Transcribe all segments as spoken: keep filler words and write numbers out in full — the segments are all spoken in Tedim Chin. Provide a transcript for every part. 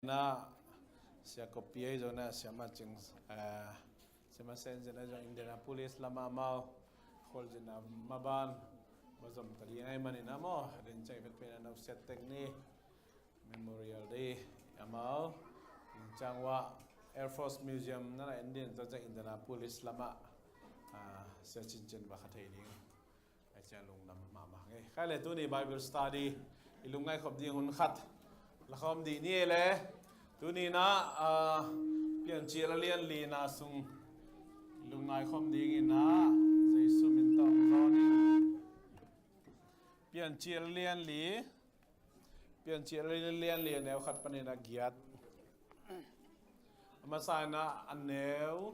Na Sia Kopi ahi zong na Sia Ma Cing, eh, Sia Ma Sen Zen ahi zong Indianapolis lamah amau khualzinna maban va zom ta ding ahih manin ah maw, a den ciang i vekpi-in ah Nausiat Tek Ni Memorial Day amau in ciang uah Air Force Museum na na en ding, tua ciang Indianapolis lamah, ah, Sia Cin Cin va kha thei ding. Ai cia lungdam mahmah ngei. Khai le tuni Bible study i lungngaih khop ding hun khat la khawm dih ni le. Tuni na, ah, Piancil a lian li na sung lungngai khawm ding in ah Jesu min tawh zawn in. Piancil a lian li, Piancil a lian li a neu khat panin a giat. A masa in ah a neu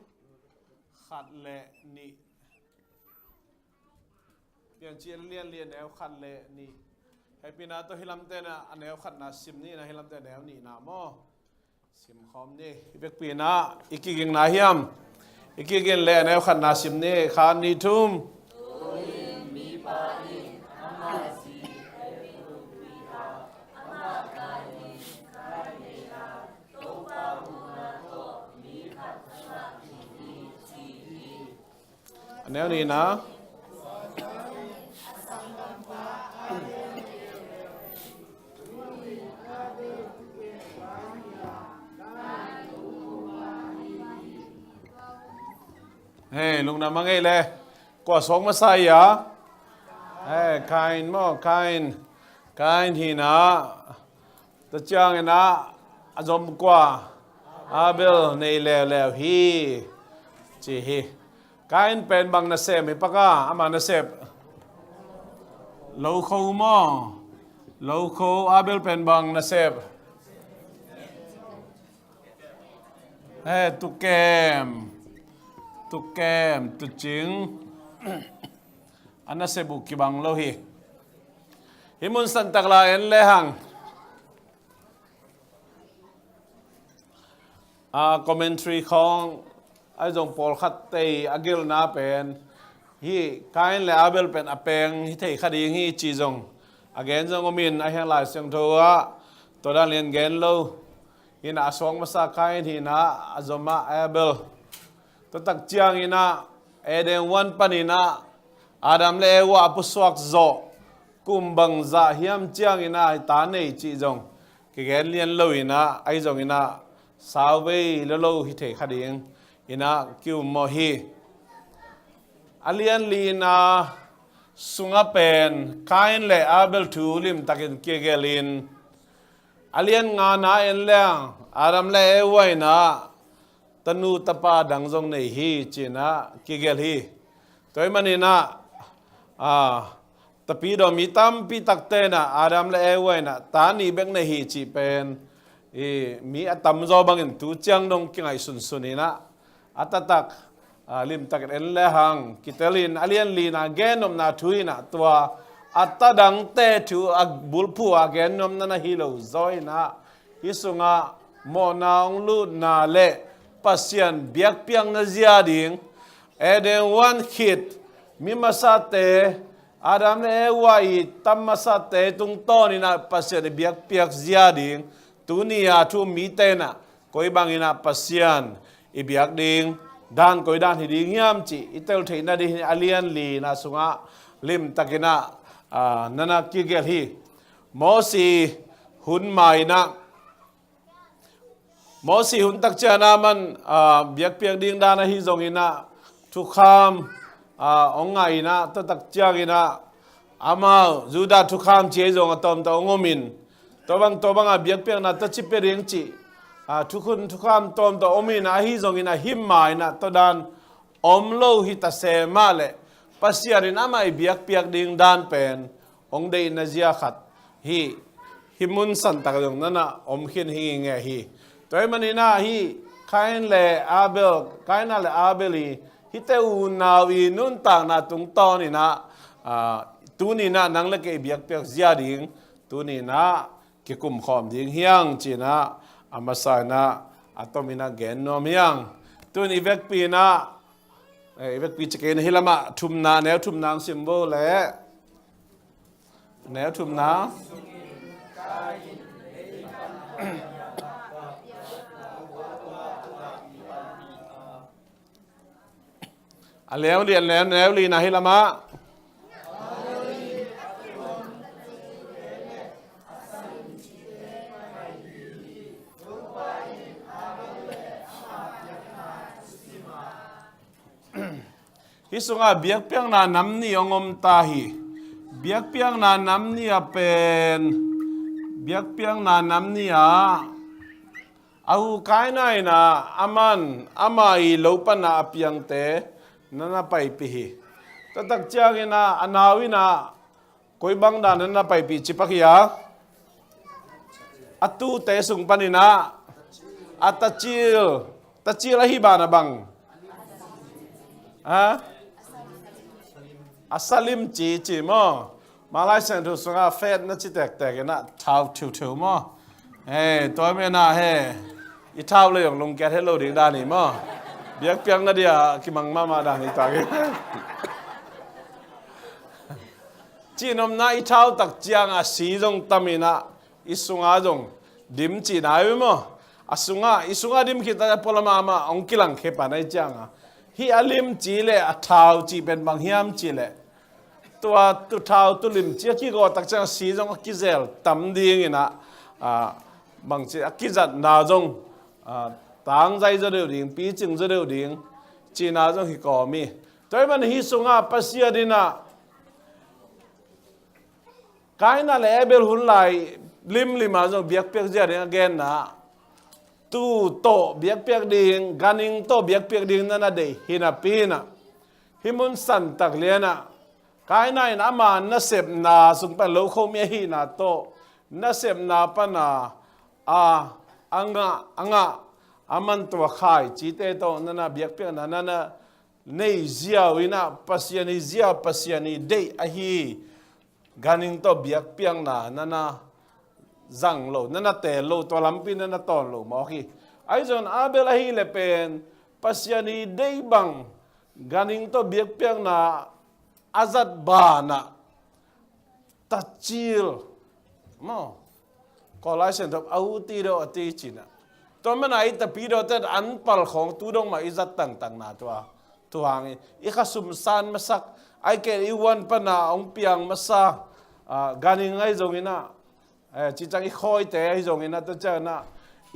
khat le nih. Piancil a lian li a neu khat le nih. Hehpihna tawh hih lamte na a neu khatna sim ni na, hih lamte a neu nihna maw? Sim khawm ni. I vekpi-in ah i kigingna hiam? I kigin le a neu khatna sim ni. Khat, nih, thum. A neu nihna. Hei, lungdam a ngei le. Kua suak masa hi a? Hei, Kain maw, Kain. Kain hi na. Tua ciangin ah a zom kua? Abel nei leuleu hi, ci hi. Kain pen bang nasep hi paka, ama nasep? Lokho maw? Lokho. Abel pen bang nasep? Eh, tukem. Tukem, tucing. A nasep uh kibang lo hi. Hih mun santak la en lehang. A commentary khawng ahi zong pawlkhatte a gelhna pen hih Kain le Abel pen a peng hi thei kha ding hi ci zong a gen zong om in, a hiang Lai Siangtho ah tua dan lian gen lo. Hi na a suak masa Kain hi na, a zom ah Abel. Tua tak ciangin ah Eden huan panin ah Adam le Eva a pusuak zawh kum bangzah hiam ciangin ah ta nei cih zong kigen lian lo in ah, ahi zongin ah sauvei lolo hi thei kha ding in ah ki-um mawh hi. A lian lina sungah pen Kain le Abel thu limtakin kigelh in, a lian ngana en leng Adam le Eva in ah tanu tapa dang zong nei hi ci-in ah kigelh hi. Tua ahih manin ah, a, tapidaw mi tampi takte in ah Adam le Eva in ah ta nih bek nei hi cih pen i mi a tamzaw bangin tu ciang dong kingaihsunsun in ah a taktak, a, limtakin en lehang kitel in, a lian lina gennopna thu in ah tua a ta dangte thu a bulphuh a gennopna na hi lo zaw in ah, hih sungah mawhna hong lutna le Pasian biakpiakna zia ding, Eden huan khit mi masate, Adam le Eva i tam masate tungtawn in ah Pasian i biakpiak zia ding, tuni a thu mite in ah koi bangin ah Pasian i biak ding dan koi dan hi ding hiam cih i tel theihna ding hi. A lian lina sungah limtakin ah, a, na na kigelh hi. Mosi hun ma in ah, Mosi hun tak ciang ah man, a, biakpiak ding dan ahi zongin ah thukham, a, hong ngah in ah, tua tak ciangin ah amau Judah thukham ci ahi zong a tawmtawh hong om in, tua bang, tua bang a biakpiakna tua ci pia ding cih, a, thukhun thukham tawmtawh om in ah, ahi zongin ah hih ma in ah tua dan om lo hi ta se mah leh Pasian in amah i biakpiak ding dan pen hong deihna zia khat hi. Hih mun santak zong na na om khin hi ngei hi. Tua ahih manin ah hih Kain le Abel, Kain le Abel i hihte unau i nuntakna tungtawn in ah, a, tuni in ah nang le kei i biakpiak zia ding tuni in ah kikum khawm ding hi hang ci-in ah a masa in ah a tom in ah gen nuam hi hang. Tun i vekpi in ah, eh, i vekpi ci kei in ah hih lamah thumna, neu thumna hong sim bo leh. Neu thumna. A leu li, a leu, leu li na hi lamah. Hih sungah biakpiakna nam nih hong om ta hi. Biakpiakna nam nih ah pen, biakpiakna nam nih ah a u Kaina in ah aman, ama i lo pan a piangte na na paipih hi. Taktak ciangin ah a nau in ah koi bang dan na na paipih ci pak hi a, a tuute sung panin ah a tacil, tacil ahi banah bang, ha? A salim ci ci maw? Mah Lai Siangtho sungah fat na ci tektek in ah thau theutheu maw? He, tua men ah he, i thau le zong lungkiat het lo ding dan hi maw? Biakpiakna dia kimang mahmah dan hi tak hi. Cihnopna i thau tak ciang a si zong tam in ah i sungah zong dim cihna hi maw? A sungah, i sungah dim khit tak a pualam ah amah hong kilang khia pan ahi ciangah, hih a lim ci le a thau cih pen bang hiam cih leh, tua tu thau tu lim ci a kigawh tak ciang si zong a kizel tam ding in ah, a, bangci a kizatna zong, a, tangzai zaw deuh ding, picing zaw deuh ding cihna zong hi kawm hi. Tua ahih man hih sungah Pasian in ah Kaina le Abel hun lai limlim ah zong biakpiak zia ding a genna, tuu tawh biakpiak ding, ganhing tawh biakpiak ding na na deih hi napi in ah, hih mun santak lian ah Kaina in ama nasepna sung pan lo khomi ahihna tawh nasepna pan a, a, a ngah, a ngah, a man tua khaici te tawh na na biakpiakna na na nei ziau in ah, Pasian i zia, Pasian i deih ahi ganhing tawh biakpiakna na na zang lo, na na teel lo, tua lampi na na tawn lo mawk hi. Ahi zongin Abel ahih leh pen Pasian i deih bang ganhing tawh biakpiakna a zat banah tacil maw? Kawl Lai Siangtho a u ti dawh a ti cin ah, tua man a i tapidawte an pal khawng tu dong mah i zat tangtakna tua, tua hangin i khasum san masak, ahih kei leh i huan pan a hong piang masa, a, ganhing ahi zongin ah, eh, ciciang i khawite ahi zongin ah, tua ciangin ah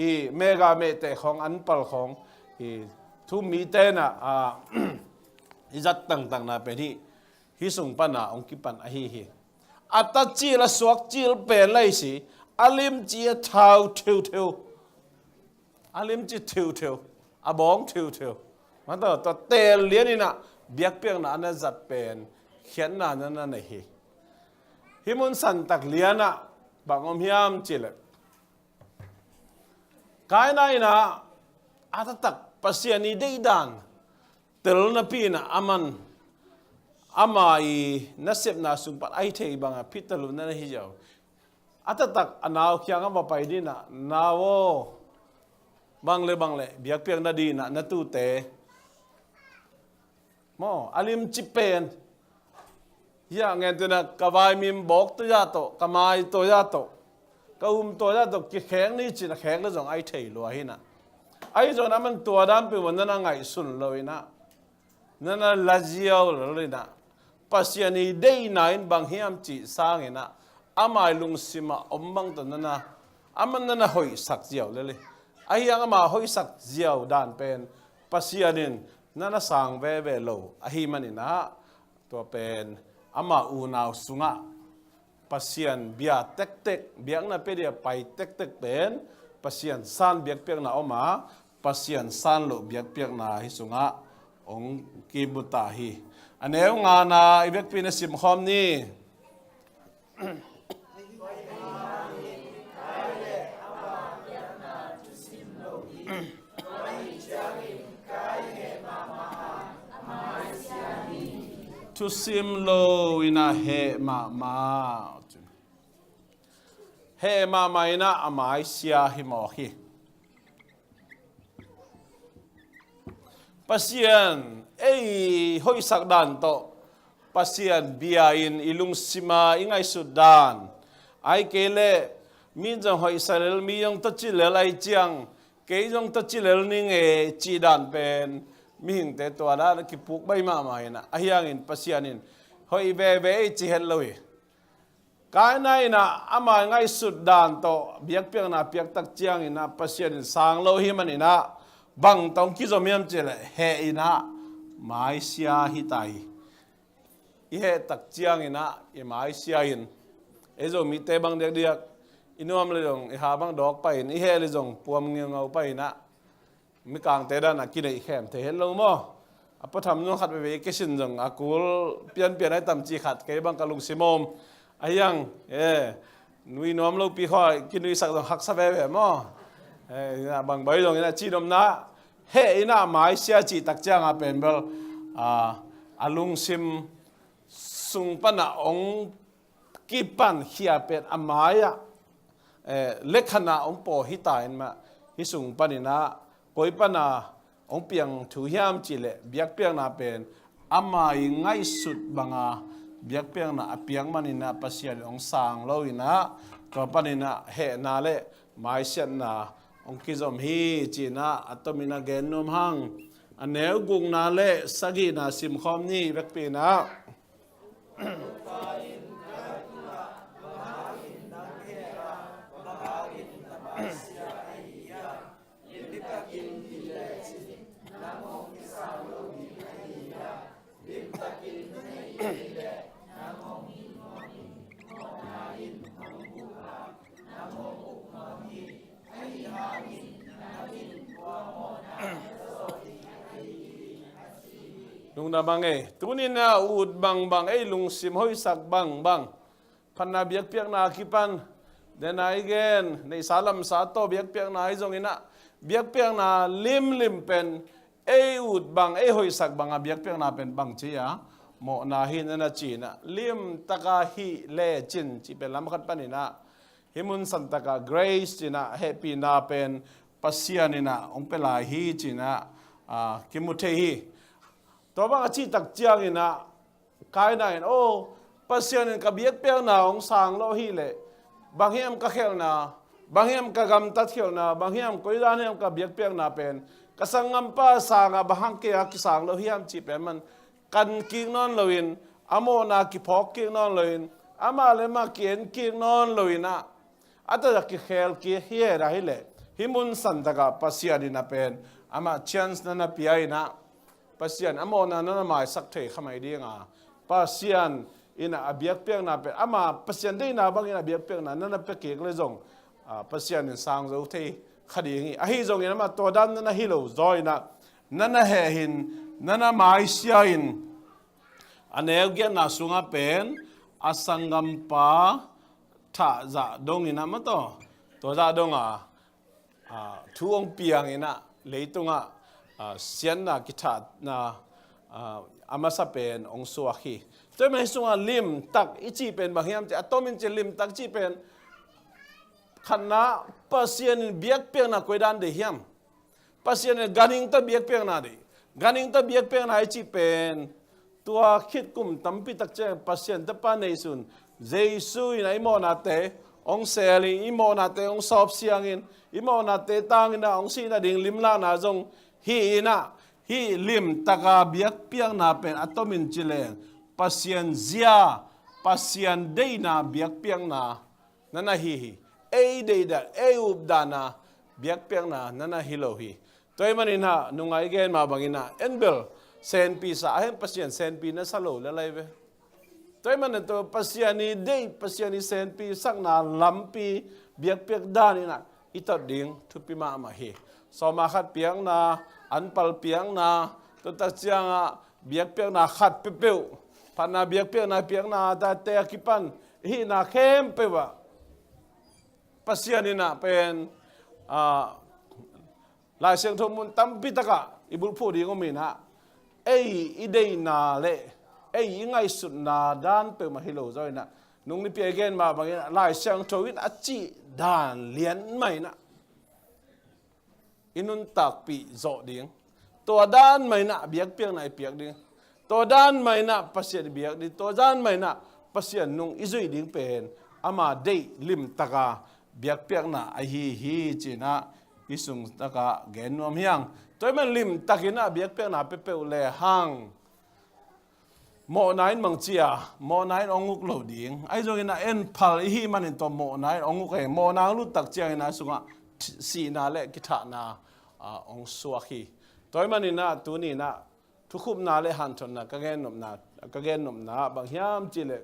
i mega mehte khawng an pal khawng i thu mite in ah, a, i zat tangtakna pen hih, hih sung pan a hong kipan ahi hi. A tacil a suakcil pen lai si, a limci a thau theutheu, a limci theutheu, a bawng theutheu, mah tawh tua teel lian in ah biakpiakna a na zat pen khiatna na na nei hi. Hih mun santak lian ah bang om hiam cih leh, Kaina in ah a taktak Pasian i deih dan tel napi in ah aman ama i nasepna sung pan a hi thei bang a phitalo na na hi ziau. A taktak a nau kiangah va pai ding in ah, "Nau aw, bang le bang le biakpiak nading in ah na tuute maw, a limci pen, hih a ngen tu in ah ka vaimim bawk tawh zah tawh, ka mai tawh zah tawh, ka um tawh zah tawh kikhek ni," ci in ah khek leh zong a hi thei lua hi in ah. Ahi zongin aman tua dan peuhmah na na ngaihsun lo in ah, na na la ziau lo in ah, Pasian i deihna in bang hiam cih sangin ah, ama i lungsim ah om bang tawh na na, aman na na hoihsak ziau lel hi. Ahi hang ama hoihsak ziau dan pen Pasian in na na sang veve lo ahih manin ah, tua pen ama unau sungah Pasian bia tektek, biakna pia ding a pai tektek pen Pasian san biakpiakna om a, Pasian san loh biakpiakna hih sungah hong kimu ta hi. A neu ngana i vekpi-in na simkhawm ni. Thusim lo in ah heh mahmah. Heh mahmah in ah a mai sia hi mawk hi. Pasian ei hoihsak dan tawh, Pasian bia in i lungsim a i ngaihsut dan, ahih kei leh mi zong hoihsak lel, mi zong tawh ci lel ahih ciang kei zong tawh ci lel ning e cih dan pen mihingte tua dan a kipuk baih mahmah inah, ahi hangin Pasian in hoih veve ei ci het lo hi. Kaina inah ama ngaihsut dan tawh biakpiakna piaktak cianginah Pasian in sang lo hi maninah bang tawh hong kizom hiam cihleh heh inah maisia hita hi. I heh tak cianginah i maisia in, ei Zomite bang diakdiak i nuam le zong i ha bang dawk pai in, i heh le zong puam ngeungau pai inah mikangte danah kineih khem thei het lo maw? A patham nung khat veve i kisin zong a kul pianpian ai tam ci khat kei bang ka lungsim om. Ahi hang e, nui nuam lopi khaw kinuisak zong haksa veve maw? E, inah bang bai zong inah ci nopna heh inah maisia cih tak cianga pen bel a, a lungsim sung panah hong kipan khia pen a mai-ah, eh, lekhanah hong paw hita in mah, hih sung paninah koi pana hong piang thu hiam cihleh biakpiakna pen ama i ngaihsut banga biakpiakna a piak maninah Pasian in hong sang lo inah tua paninah hehna le maisiatna hong kizom hi cinah a tomin a gen nuam hang. A neu gukna le sagihna simkhawm ni vekpi inah. Lungdam bang ei, tuninah ut bangbang ei, lungsim hoihsak bangbang. Phatna biakpiakna kipan dena i gen neihsa lamsa tawh biakpiakna i zonginah biakpiakna limlim pen ei ut bang ei hoihsak banga biakpiakna pen bang ci a mawhna hi nana cinah limtaka hih lecin cih pen lam khat paninah hih mun santaka grace cinah hehpihna pen Pasian inah hong pia lai hi cinah kimu thei hi. Tua bang a cihtak cianginah Kaina in aw Pasian in ka biakpiakna hong sang lo hileh bang hiam ka khelhna, bang hiam ka gamtat khelhna, bang hiam koi dan hiam ka biakpiakna pen ka sanggampa sangah bang hang kei a kisang lo hiam cih pen man kan kik nawn loin a mawhna kiphawk kik nawn loin amah le mah ki-en kik nawn loinah a taktak kikhel kik hi heda hileh hih mun santakah Pasian inah pen amah chance nana pia inah Pasian a mawhna nana maisak thei kha mai dinga Pasian inah a biakpiakna pen ama Pasian deihna bangin a biakpiakna nana pia kik le zong Pasian in sang zo thei kha ding hi. Ahi zongin amah tua dan nana hi lo zaw inah nana heh hin nana maisia in a neu giatna sungah pen a sanggampa thah zah dongin amah tawh tua zah donga thu hong pianginah leitungah siatna kithahna a masa pen hong suak hi. Tua hih mah hi sungah limtak i cih pen bang hiam cih a tomin cih limtak cih pen khatna Pasian in biakpiakna koi dan deih hiam? Pasian in ganhing tawh biakpiakna deih. Ganhing tawh biakpiakna i cih pen tua khit kum tampi tak ciang Pasian Tapa neihsun Jesu in a i mawhnate hong sel in i mawhnate hong sawp siangin i mawhnate tangin a hong sihna ding limlahna zong hi inah hih limtaka biakpiakna pen a tomin cileng Pasian zia Pasian deihna biakpiakna nana hi hi. Ei deihdan ei updana biakpiakna nana hi lo hi. Tua hih maninah nungai gen mah banginah en bel senpi sa a hen Pasian senpi na sa lo lalai ve. Tua hih manin tua Pasian i deih Pasian i senpi sakna lampi biakpiak daninah i tot ding thupi mahmah hi. Sawma khat piakna anpal piakna tutak ciangah biakpiakna khat peuhpeuh phatna biakpiakna piakna tate a kipan hihna khempeuh ah Pasian inah pen Lai Siangtho mun tampi takah i bulphuh ding om inah ei i deihna le ei i ngaihsutna dan peuhmah hi lo zaw inah nung nipi a i gen mah bangin Lai Siangtho in a cih dan lian mah inah i nuntakpih zawh ding. Tua dan mah inah biakpiakna i piak ding. Tua dan mah inah Pasian i biak ding. Tua dan mah inah Pasian nung i zuih ding pen ama deih limtaka biakpiakna ahi hi cinah hih sung takah gen nuam hi hang. Tua ahih man limtakin a biakpiakna peuhpeuh le hang mawhna in mangcia, mawhna in hong uk lo ding. Ahi zongin a enphal i hih manin tua mawhna in hong uk hi. Mawhna hong lut tak ciangin a sungah sihna le kithahna, ah, hong suak hi. Tua ahih manin a tuni in a thukhupna le hanthotna ka gennopna, ka gennopna bang hiam cih leh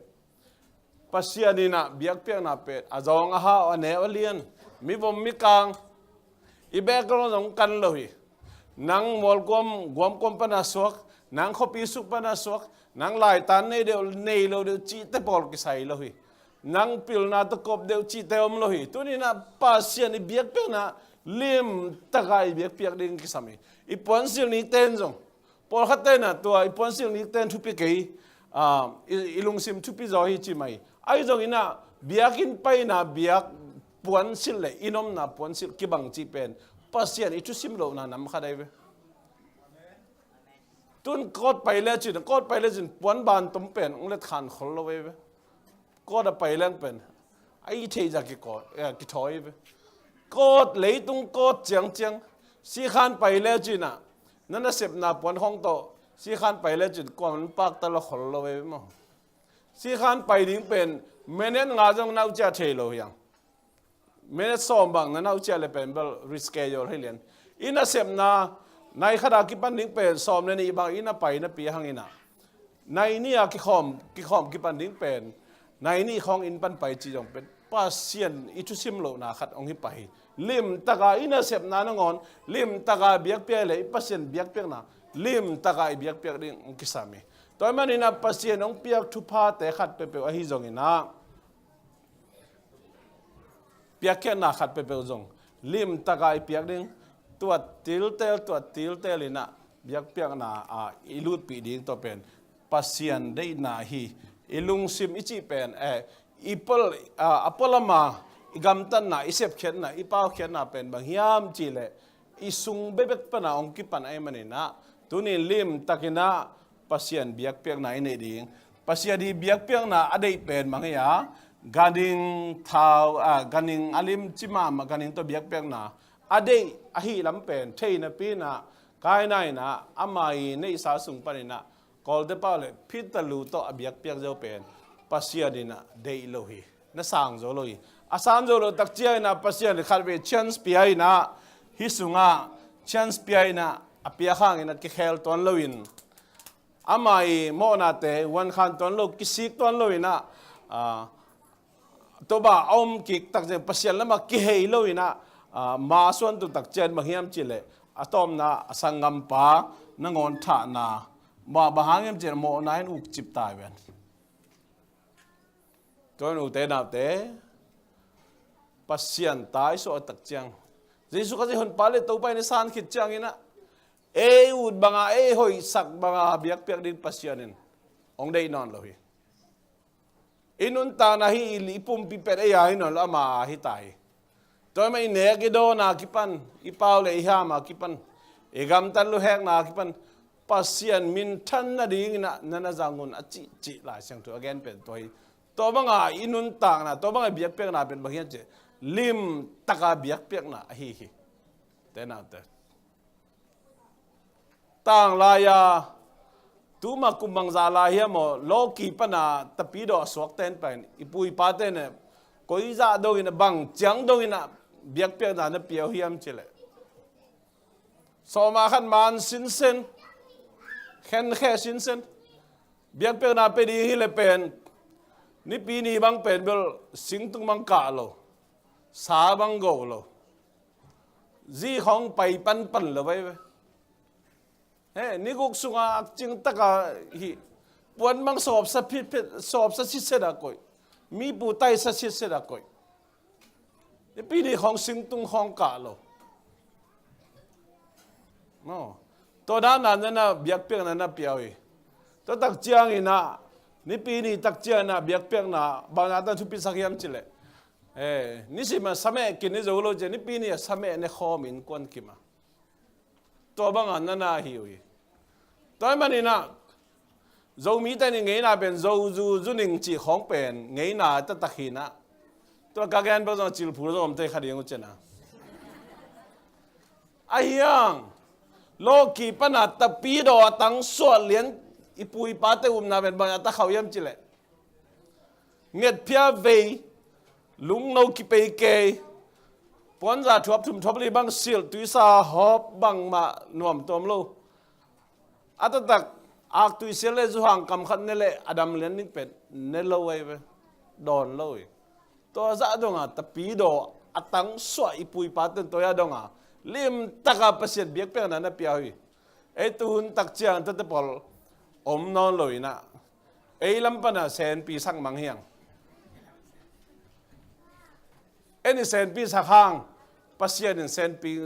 Pasian in a biakpiakna pen a zawng a hau, a neu a lian, mi vom mi kang, i background zong kan lo hi. Nang mualkuam guamkuam pana suak, nang khuapi suk pana suak, nang laitan nei deuh nei lo deuh cihte pawl kisai lo hi. Nang pilna tawh kop deuh cihte om lo hi. Tuni in a Pasian i biakpiakna limtaka i biakpiak ding kisam hi. I puansilh nikten zong, pawlkhatte in a tua i puansilh nikten thupi kei, ah, i, i lungsim thupi zaw hi ci mai. Ahi zongin a biakinn paina biak puansilh le i omna puansilh kibang cih pen Pasian i thusim lohna nam khat ahi ve. Tun court pai lecin, court pai lecin puan ban tom pen hong let khan khol lo ahi ve. Court a pai leng pen a i theih zah kikaw, eh, kithawi ve. Court, leitung court ciangciang, sikhan pai lecin a na nasepna puan khawng tawh sikhan pai lecin kuaman pakta lo khol lo ve maw. Sikhan pai ding pen minute nga zong na uh ciah thei lo hi hang. Minute sawm bang na na uh ciah le pen bel reschedule hi lian. I nasepna nai khat a kipan ding pen sawm le nih bang i na pai napi hangin a nai nih a kikhawm, kikhawm kipan ding pen nai nih khawng inn pan pai cih zong pen Pasian i thusim lohna khat hong hi pah hi. Limtaka i nasepna nangawn limtaka biakpiak le i Pasian biakpiakna limtaka i biakpiak ding hong kisam hi. Tua ahih manin a Pasian hong piak thuphate khat peuhpeuh ahi zongin a piakkhiatna khat peuhpeuh zong limtaka i piak ding, tuat tiltel, tuat tiltel in a biakpiakna ah i lutpih ding tua pen Pasian deihna hi. I lungsim i cih pen, eh, i pol, ah, a pualama i gamtatna, i sepkhiatna, i paukhiatna pen bang hiam cih leh i sung bekbek pana hong kipan ahih manin a tuni limtakin a Pasian biakpiakna i neih ding. Pasian i biakpiakna a deih pen bang hi a, ganhing thau, ah, ganhing a lim ci mahmah ganhing tawh biakpiakna a deih ahih lam pen thei napi in a Kaina in a ama i neihsa sung panin a Kawlte pau le Peter lu tawh a biakpiak zo pen Pasian in a deih lo hi. Na sang zo lo hi. A sang zo lo tak ciangin a Pasian in khatvei chance pia in a, hih sungah chance pia in a, a piak hangin a kikhel tuan loin, ama i mawhnate huan khan tuan lo, kisik tuan loin a, ah, tua bang a om kik tak ciang Pasian lamah kihei loin a, ah, ma suan tu tak ciang bang hiam cih leh a tawpna a sanggampa nangawn thahna, mah bang hang hiam cih leh mawhna in ukcip ta hi ven. Tua in ute naute, Pasian ta i suah tak ciang, Jesu Khazih honpa le Topa in i san khit ciangin a ei ut banga, ei hoihsak banga biakpiak ding Pasian in hong deih nawn lo hi. I nuntakna hi, i pumpi pen ei a hi nawn lo, ama a hi ta hi. Tua ahih manin i nek i dawn a kipan, i pau le i hiam a kipan, i gamtat luhekna a kipan Pasian minthan nadingin a na na zang un a cihcih Lai Siangtho a gen pen tua hi. Tua banga i nuntakna, tua banga i biakpiakna pen bang hiam cih leh limtaka biakpiakna ahi hi. Ute naute, tanglai-a tuma kum bangzah lai hiam aw, lawki pana tapidaw a suakte in pen i pu i pate in koi zah dongin a, bang ciang dongin a biakpiakna na pia uh hiam cih leh, sawma khat man sinsen, khenkhe sinsen, biakpiakna pia ding hi leh pen Nipi ni bang pen bel singtung bang kah lo, sa bang go lo, zi khawng pai panpan lo vai ve. He, ni guk sunga akcing taka hi, puan bang sawpsa phitphit, sawpsa sitset a koih, mipu taisa sitset a koih. Nipi ni khawng singtung khawng kah lo. No. Tua dan a na na biakpiakna na pia uh hi. Tua tak ciangin a, Nipi ni tak ciangin a biakpiakna bang na ta thupisak hiam cih leh, eh, nisim a sameh kin i zo lo ciang, Nipi ni a sameh ne khawm innkuan kim a, tua banga na na hi uh hi. Tua ahih manin a, Zomite in ngeina pen zo zu zu ning cih khawng pen ngeina taktak hi in a, tua ka gen bang zong a cilphul zong om thei kha ding uh ciang a, Ahi hang, lawhki pana tapidaw a tangsuah lian i pu i pate upna pen bang a ta khauh hiam cih leh, ngetphia vei, lungno kipeikei, puanza thuap thum thuap li bang silh, tuisa hawp bangmah nuamtuam lo. A taktak aktui sial le zuhang kam khat ne leh a dam lian ding pen ne lo ahi ve. Dawn lo hi. Tua zah donga tapidaw a tangsuah i pu i pate'n tua zah donga limtaka Pasian biakpiakna na pia uh hi. Ei tu hun tak ciang tuate pawl om nawn lo inah, ei lam pana senpi sak mang hi hang. En i senpi sak hang, Pasian in senpi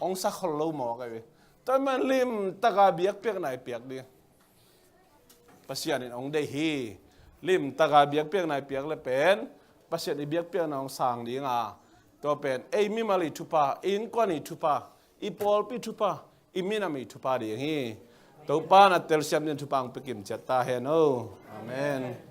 hong sak khol lo mawk ahi ve. Tua man limtaka biakpiakna i piak ding. Pasian in hong deih hi. Limtaka biakpiakna i piak le pen Pasian i biakpiakna hong sang dinga, tua pen ei mimal i thupha, i innkuan i thupha, i pawlpi thupha, i minam i thupha ding hi. Topa na telsiam ding thupha hong pia kim ciat ta hen o. Amen.